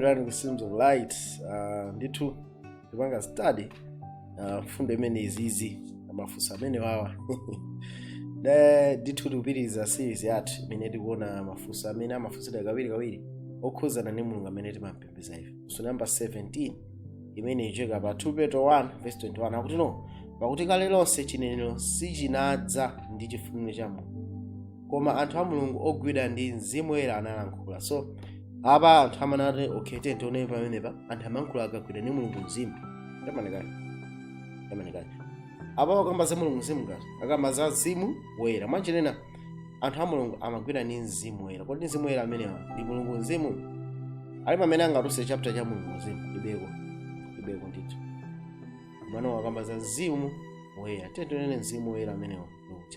Takulandirani ku Streams of Light. Ndithu tipanga study mfundo imene izizi, mafunso amene wawa. Ndithu tikupitiriza series yathu imene tikuona mafunso amene amafunsidwa kawiri kawiri okhuzana ndi Mulungu amene timampembedza ife. Funso number 17 imene icheka pa 2 Petro 1 verse 21 akuti, no, "Pakuti kale lonse chinenero sichinadza ndi chifuniro cha Mulungu, koma anthu a Mulungu ogwidwa ndi Mzimu Woyera analankhula." So apa anthu amanati, okay, tiye tione pamenepa, anthu amayankhula akagwidwa ndi Mulungu Mzimu. Tamanekani, tamanekani, apa akamba za Mulungu Mzimu ngati akamba za Mzimu Woyera. Mwanchinena, anthu a Mulungu amagwidwa ndi Mzimu Woyera. Kodi Mzimu Woyera amenewa ndi Mulungu Mzimu? Ali pamene angatuse chapter cha Mulungu Mzimu? Libeko, libeko ndithu. Mwana wakamba za Mzimu Woyera. Tiye tionene Mzimu Woyera amenewa ndi.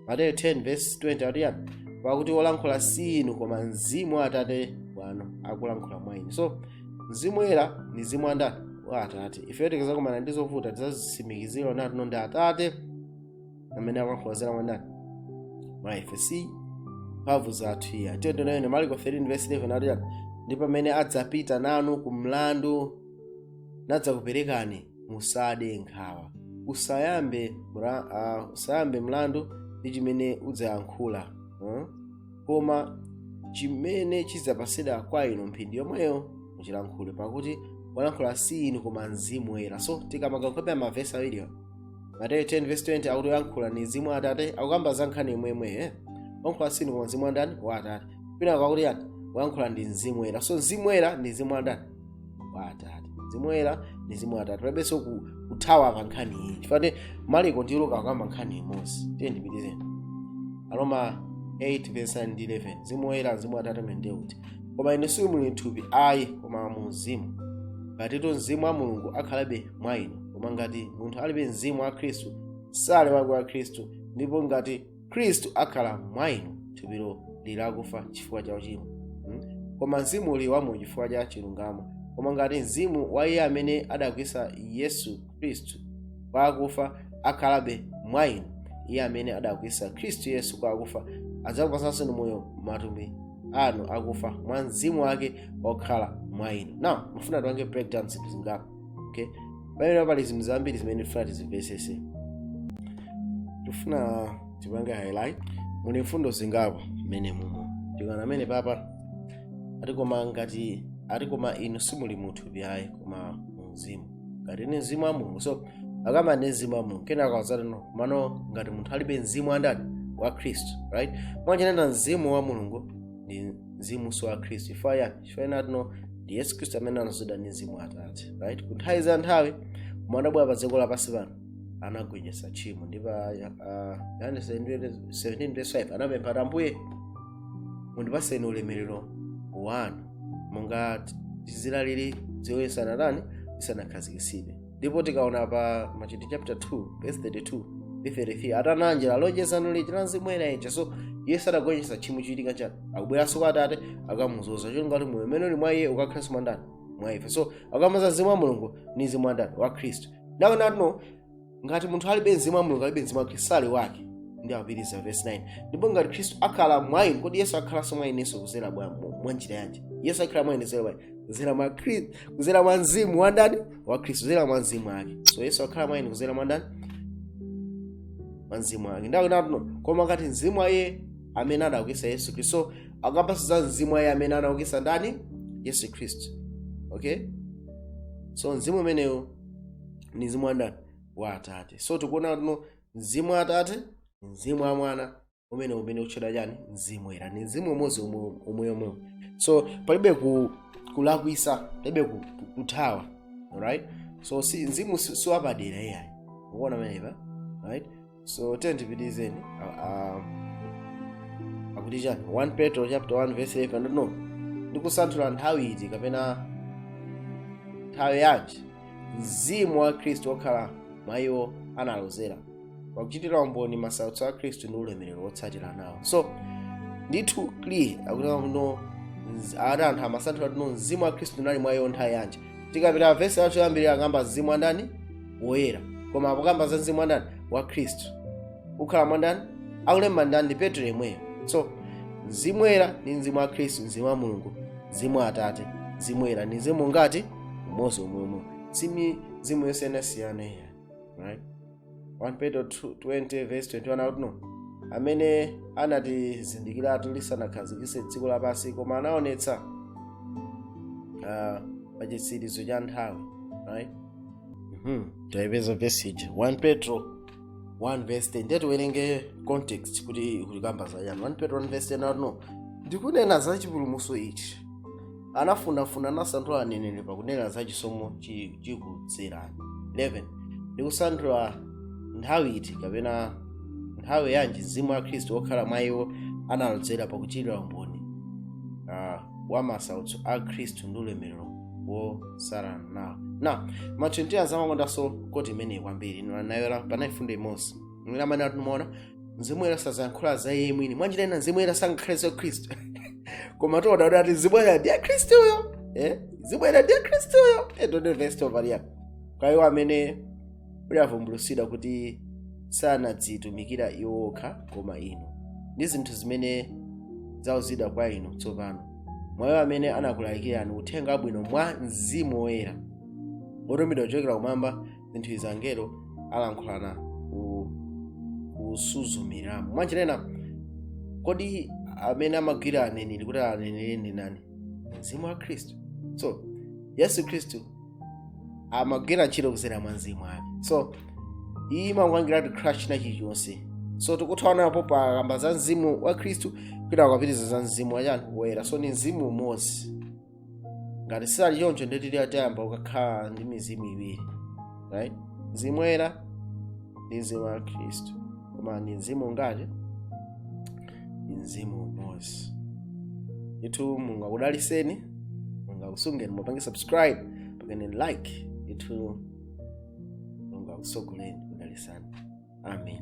Mateyu 10 verse 20 akuti yani? "Pakuti wolankhula si inu, koma Mzimu wa Atate wanu akulankhula mwa inu." So Mzimu Woyera ni Mzimu wa ndani? Wa Atate. Ife tikazakumana ndi zovuta, tizazisimikizira nati ndi Atate amene akulankhula zera mwa ndani? Mwa ife, si mphamvu zathu iya. Tiye tionene Marko 13 verse 11 akuti yani? "Ndi pamene adzapita nanu ku mlandu nadzakuperekani, musade nkhawa, usayambe mlandu ndi chimene udzayankhula, Koma chimene chidzapasidwa kwa inu mphindi yomweyo muchilankhule, pakuti walankhula si inu, koma Mzimu Woyera." So tikamanga mavesi awiriwa, Mateyu 10 verse 20 akuti oyankhula ni Mzimu wa Atate, akukamba za nkhani imwemwe, eh? Wayankhula si inu, koma Mzimu wa ndani? Wa Atate. Kwina akuti yani? Wayankhula ndi Mzimu Woyera. So Mzimu Woyera ndi Mzimu wa ndani? Wa Atate. Mzimu Woyera ndi Mzimu wa Atate. Palibenso kuthawa pa nkhani iyi, chifukwa Mariko ndi Luka akukamba nkhani imodzi. Tiye ndipitizeni Aroma 8 verse 9 ndi 11. Mzimu Woyera, Mzimu wa Atate umene uti, "Koma inu simuli mthupi ayi, koma mu Mzimu, ngatitu Mzimu wa Mulungu akhalabe mwa inu. Koma ngati munthu alibe Mzimu wa Khristu, sali wake wa Khristu. Ndipo ngati Khristu akhala mwa inu, thupilo lili lakufa chifukwa cha uchimo, Koma mzimu uli wamoyo chifukwa cha chilungamo. Koma ngati mzimu wa iye amene adaukitsa Yesu Khristu kwa akufa akhalabe mwa inu, iye amene adaukitsa Khristu Yesu kwa akufa adzakupatsanso moyo matupi anu akufa mwa mzimu wake okhala mwa inu." Now mufuna tipange breakdown zinthu zingapo, okay? Pamene pali zinthu zambiri zimene tifuna tizimvesese, tifuna tipange highlight. Muli mfundo zingapo mmene mumo tikana amene papa ati, koma ngati ati, "Koma inu simuli muthupi ayi, koma mu mzimu, ngati ni mzimu wa Mulungu." So akamba ndi mzimu wa Mulungu, kenaka akazati, no, mano ngati munthu alibe mzimu wa ndani? Wa Khristu, right? Mwanjenena, mzimu wa Mulungu ndi mzimunso wa Khristu. Chifukwa yani? Chifukwa ena no ndi Yesu Khristu amene anazidwa ndi mzimu wa Atate, right? Ku nthawi za nthawi mwana pa dziko lapansi pano anagonjetsa tchimo, ndi pa Yohane 17 verse 5 anapempha ati, "Ambuye, mundipaseni ulemerero wanu monga tizilaliri dziko lisanatani? Lisanakhazikitsidwe." Ndipo tikaona pa Machitidwe chapter 2 verse 32 ndi 33, atananjira lonjezano lija la Mzimu Woyera ija. So Yesu adagonjetsa tchimo, chichitika chani? Akubweranso kwa Atate, akamuzoza cholinga kuti moyo umene uli mwa iye ukakhalenso mwa ndani? Mwa ife. So akamaza mzimu wa Mulungu ni mzimu wa ndani? Wa Khristu. Naona no, ngati munthu alibe mzimu wa Mulungu, alibe mzimu wa Khristu, sali wake. Ndi akupitiriza verse 9, "Ndipo ngati Khristu akhala mwa inu." Kodi Yesu akhalanso mwa inenso kuzera mwa njira yanji? Yesu akhala mwa ine kuzera mwa kuzera mwa Khristu, kuzera mwa mzimu wa ndani? Wa Khristu, kuzera mwa mzimu wake. So Yesu akhala mwa ine kuzera mwa ndani? Mwa mzimu wake. Ndakunatuno, "Koma ngati mzimu wa iye amene adaukitsa Yesu Khristu." So akapasa za mzimu wa iye amene anaukitsa ndani? Yesu Khristu, okay? So mzimu umenewu ni mzimu wa ndani? Wa Atate. So tikuona tuno mzimu wa Atate, mzimu wa Mwana umene utchedwa chani? Mzimu Woyera. Ni mzimu umodzi omwe omwewo. So palibe kulakwisa, palibe kuthawa, alright? So si mzimu siwapadera iyayi, ukuona pamenepa, right? So tiyeni tipitizeni. Akuti chani? 1 Petro chapter 1 verse 11, no, "Ndikusanthula nthawi iti kapena nthawi yanji mzimu wa Khristu wokhala mwa iwo analozera, pakuchitira umboni masautso a Khristu ndi ulemerero wotsatira nawo." So ndithu clear, akuti no, ati anthu amasanthula tino mzimu wa Khristu unali mwa iwo nthawi yanji. Tikapita vesi yacho yoyambirira, akamba mzimu wa ndani? Woyera. Koma akukamba za mzimu wa ndani? Wa Khristu ukhala mwa ndani? Akulemba ndani? Ndi Petro yemweyo. So Mzimu Woyera ndi mzimu wa Khristu, mzimu wa Mulungu, mzimu wa Atate. Mzimu Woyera ndi mzimu ngati umodzi omwemwe, si mizimu yosiyanasiyana iya, right? 1 Petro 20 verse 21 akuti no, amene anatizindikiratu lisanakhazikitse dziko lapansi, koma anaonetsa pa chitsirizo cha nthawi, right? Tayipeza verse ija, 1 Petro 1 verse 10. Ndiye tiwerenge context kuti kulikamba zachani. 1 Petro 1 verse 10 akuti no, ndikunena za chipulumutso ichi anafunafuna nasanthula aneneri pakunena za chisomo chikudzerani. 11, ndikusanthula nthawi iti kapena nthawi yanji mzimu wa Khristu wokhala mwa iwo analodzera pakuchitira umboni wa masautso a Khristu ndi ulemerero wosala nawo. Na ma Trinitarians amakondanso quote imeneyi kwambiri nayola. Panali fundo imodzi imene amene atimuona Mzimu Woyera sazayankhula za iye mwini. Mwanjira ina Mzimu Woyera sangakhalenso Khristu, koma tiona kuti ati Mzimu Woyera ndiye Khristuyo, eh? Mzimu Woyera ndiye Khristuyo. Tone verse 12 kwa iwo amene udavumbulutsidwa kuti sanadzitumikira iwo okha koma inu, ndi zinthu zimene zauzidwa kwa inu tsopano mwa iwo amene anakulalikirani uthenga wabwino mwa Mzimu Woyera wotumidwa kuchokera kumwamba, zinthu izi angelo alankhulana kusuzumiramo. Mwanjira ina, kodi amene amagwira aneneri kuti aneneri ndi nani? Mzimu wa Khristu. So Yesu Khristu amagwira ntchito kudzera mwa mzimu ake. So iyi imangwangiratu crash china chilichonse. So tikuthaonapo pakamba za mzimu wa Khristu kwina akapitiriza za mzimu wachani? Woyera. So ni mzimu umodzi. Ngati sali choncho, nditili tayamba kukakhala ndi mizimu iwiri, right? Mzimu Woyera ndi mzimu wa Khristu, koma ni mzimu ngati ni mzimu umodzi ndithu. Mulungu akudaliseni, Mulungu akusungeni. Mupange subscribe, pangeni like ndithu. Mulungu akusogoleni, kudalisani. Amen.